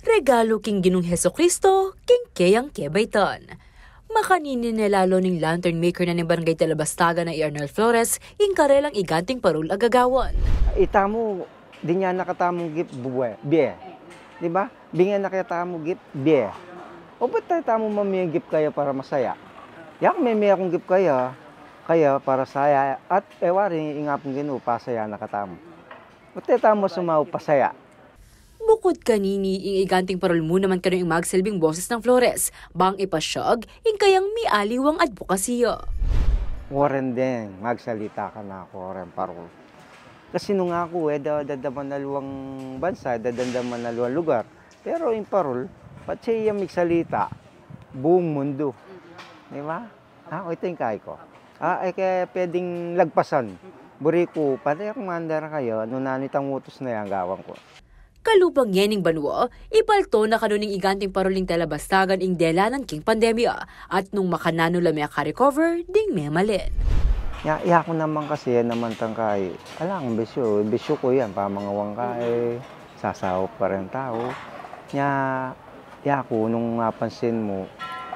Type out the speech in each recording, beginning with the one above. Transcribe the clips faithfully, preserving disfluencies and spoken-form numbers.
Regalu king Ginung Jesucristo king keyang kebaitan. Makanini ne lalu ning lantern maker na ning Barangay Talabastagan a i Arnel Flores ing karelang iganting parul a gagawan. Itamu, dinan na katamung gift bue, bie. Di ba? Bingyan na katamu gift bie. O ba't tamu mamie gift kaya para masaya? Yaku, mimie kung gift kaya, kaya para saya at e wari ing Apung Ginu pasaya na katamu. Ba't tamu sumau pasaya? Bukud kanini, ing iganting parul mu naman kanu ing magsilbing boses nang Flores, bang ipasyag ing kayang mialiwang adbokasiya. Wareng deng magsalita kanaku, wareng parul. Kasi nung aku, e da, dadamdam na luang bansa, dadamdam na luang lugar. Pero ing parul, patse yang migsalita, buung mundu. Di ba? Ah, o, ito ing kayi ku. Ah, e ke pwedeng lagpasan. Buri ku, pati aku mandar kayu, nanu itang utus na yang gawan ku. Kalupang yening banua, ipalto na kanu ning iganting parul ning Talabastagan ing delanan king pandemya, at nung makananu la meka-recover ding memalen. Ya, yaku naman kasi, yan naman tang kayi. Alang bisyu, bisyu ku yan, pamangawang kayi, sasaup pa ring tau. Ya, yaku, nung mapansin mu,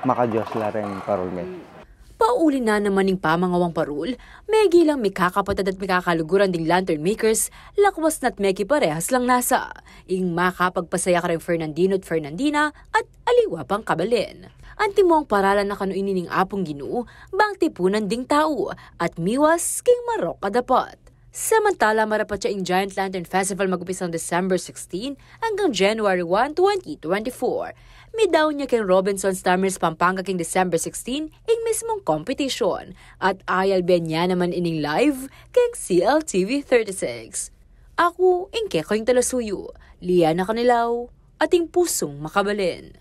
maka-Diyos la ring parul mi. Pauli na naman ning pamangawang parul, megilang mikakapatad at mikakaluguran ding lantern makers, lakwas na't mekiparehas lang nasa ing makapagpasaya karing Fernandino at Fernandina at aliwa pang kabalen. Antimuang paralan na kanu ini ning Apung Ginu, bang tipunan ding tau at miwas king marok a dapat. Samantala, marapat ya ing Giant Lantern Festival mag-umpisang December sixteen anggang January one, twenty twenty-four. Midaun ya king Robinsons Terminals, Pampanga king December sixteen ing mismung competition. At ayalben ya naman ining live king C L T V thirty-six. Aku, ing kekayung talasuyu, Liana Canilau, ating pusung makabalen.